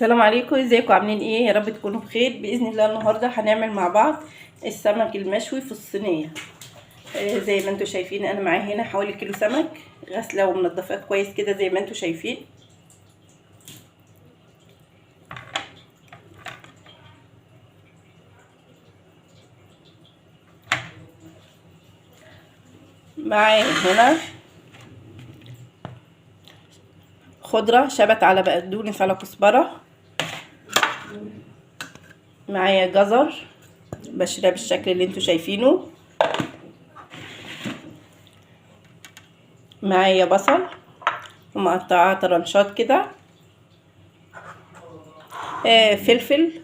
السلام عليكم، ازيكم؟ عاملين ايه؟ يا رب تكونوا بخير باذن الله. النهارده هنعمل مع بعض السمك المشوي في الصينية. زي ما انتم شايفين انا معايا هنا حوالي كيلو سمك، غسله ومنضفاه كويس كده زي ما انتم شايفين. معايا هنا خضرة شبت على بقدونس على كزبره، معايا جزر بشراه بالشكل اللي انتوا شايفينه، معايا بصل ومقطعاه طرنشات كده، فلفل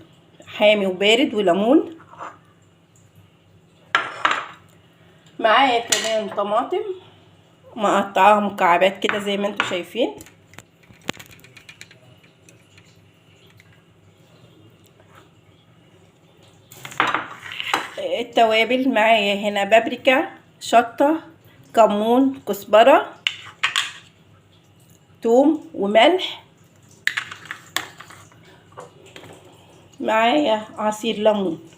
حامي وبارد وليمون، معايا كمان طماطم مقطعاها مكعبات كده زي ما انتوا شايفين. التوابل معايا هنا بابريكا، شطة، كمون، كزبرة، توم وملح، معايا عصير ليمون.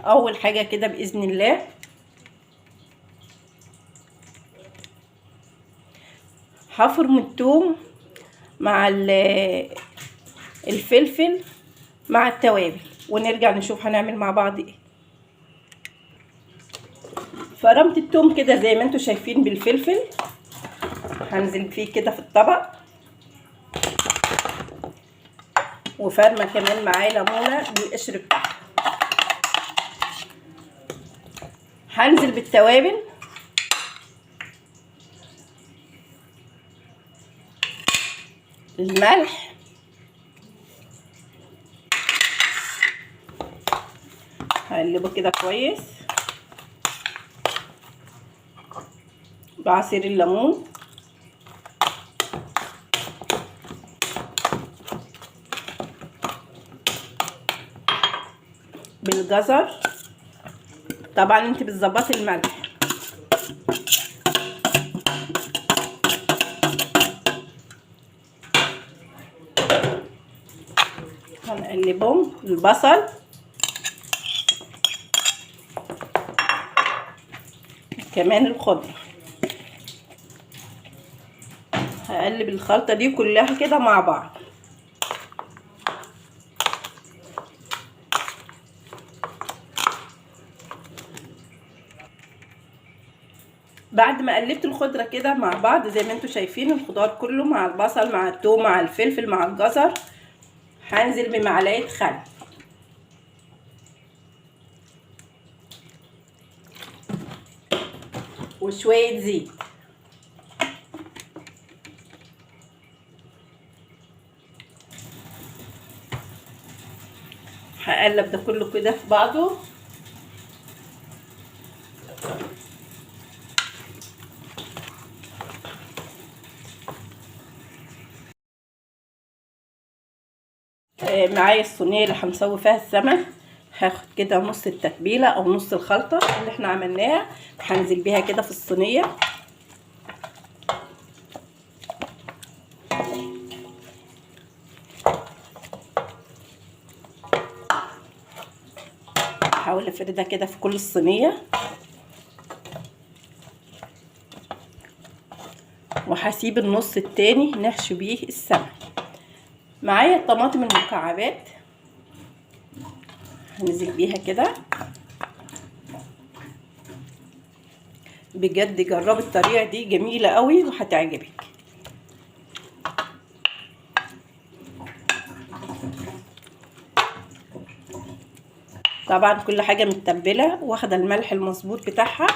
اول حاجة كده بإذن الله هفرم التوم مع الفلفل مع التوابل، ونرجع نشوف هنعمل مع بعض ايه. فرمت التوم كده زي ما انتم شايفين بالفلفل، هنزل فيه كده في الطبق، وفرمه كمان معاه ليمونه بالقشر بتاعها. هنزل بالتوابل، الملح، هقلبه كده كويس بعصير الليمون، بالجزر. طبعا انت بتظبطي الملح. هنقلبهم البصل، كمان الخضرة. هقلب الخلطة دي كلها كده مع بعض. بعد ما قلبت الخضرة كده مع بعض زي ما انتم شايفين، الخضار كله مع البصل مع الثوم مع الفلفل مع الجزر، هنزل بمعلقة خل، وشوية زيت، هقلب ده كله كده في بعضه. معايا الصينية اللي هنسوي فيها السمك، هاخد كده نص التتبيله او نص الخلطة اللي احنا عملناها، هنزل بيها كده في الصينية. هحاول افردها كده في كل الصينية، وهسيب النص التاني نحشي بيه السمك. معايا الطماطم المكعبات هنزل بيها كده. بجد جربي الطريقة دي، جميلة قوي وهتعجبك. طبعا كل حاجة متبله واخده الملح المظبوط بتاعها.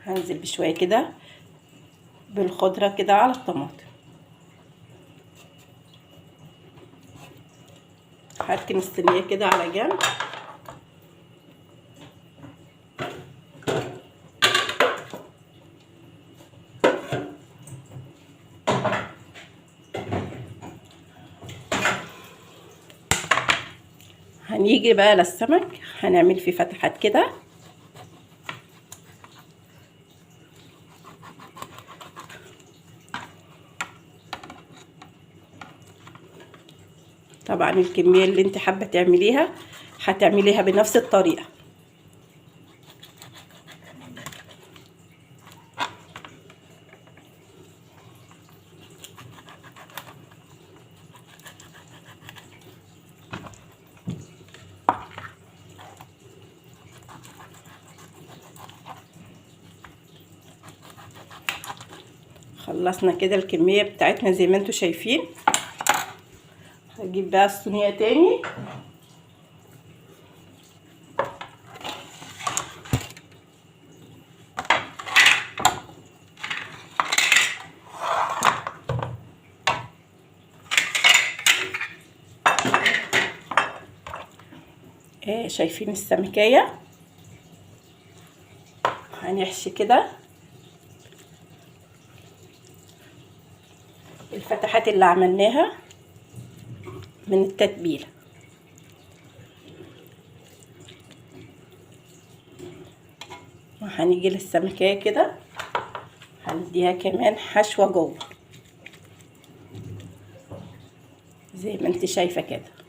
هنزل بشوية كده بالخضره كده على الطماطم. هركن الصينية كده على جنب. هنيجي بقى للسمك، هنعمل فيه فتحات كده. طبعا الكمية اللي انت حابة تعمليها هتعمليها بنفس الطريقة. خلصنا كده الكمية بتاعتنا زي ما انتم شايفين. هجيب بقى الصينية تاني. شايفين السمكية؟ هنحشي كده الفتحات اللي عملناها من التتبيلة. وهنيجي للسمكية كده هنديها كمان حشوة جوه زي ما انت شايفة كده.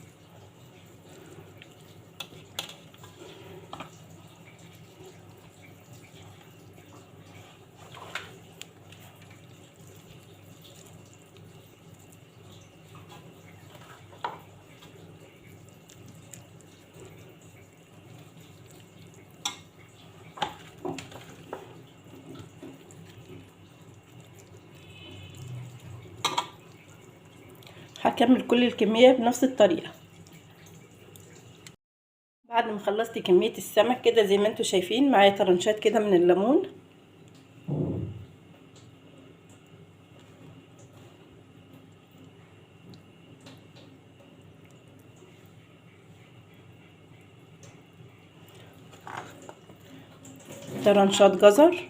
هكمل كل الكمية بنفس الطريقة. بعد ما خلصت كمية السمك كده زي ما انتم شايفين، معايا طرنشات كده من الليمون، طرنشات جزر،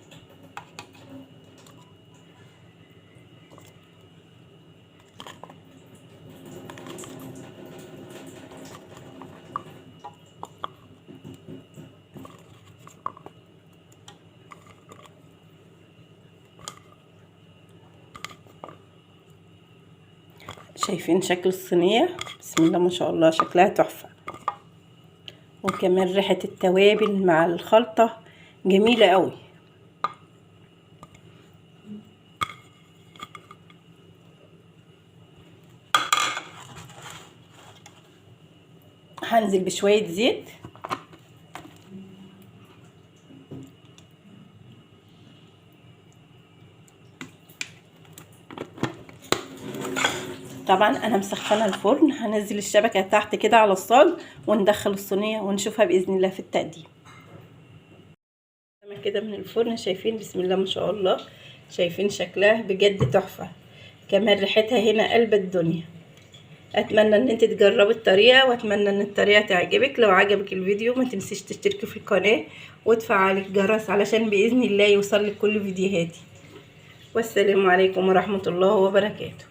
شايفين شكل الصينية؟ بسم الله ما شاء الله شكلها تحفة، وكمان ريحة التوابل مع الخلطة جميلة قوي. هنزل بشوية زيت، طبعا انا مسخنه الفرن، هنزل الشبكة تحت كده على الصاج وندخل الصينية ونشوفها باذن الله في التقديم. كده من الفرن شايفين بسم الله ما شاء الله، شايفين شكلها بجد تحفة، كمان ريحتها هنا قلب الدنيا. اتمنى ان انت تجربي الطريقة، واتمنى ان الطريقة تعجبك. لو عجبك الفيديو ما تنسيش تشتركي في القناة وتفعلي الجرس علشان باذن الله يوصلك كل فيديوهاتي. والسلام عليكم ورحمة الله وبركاته.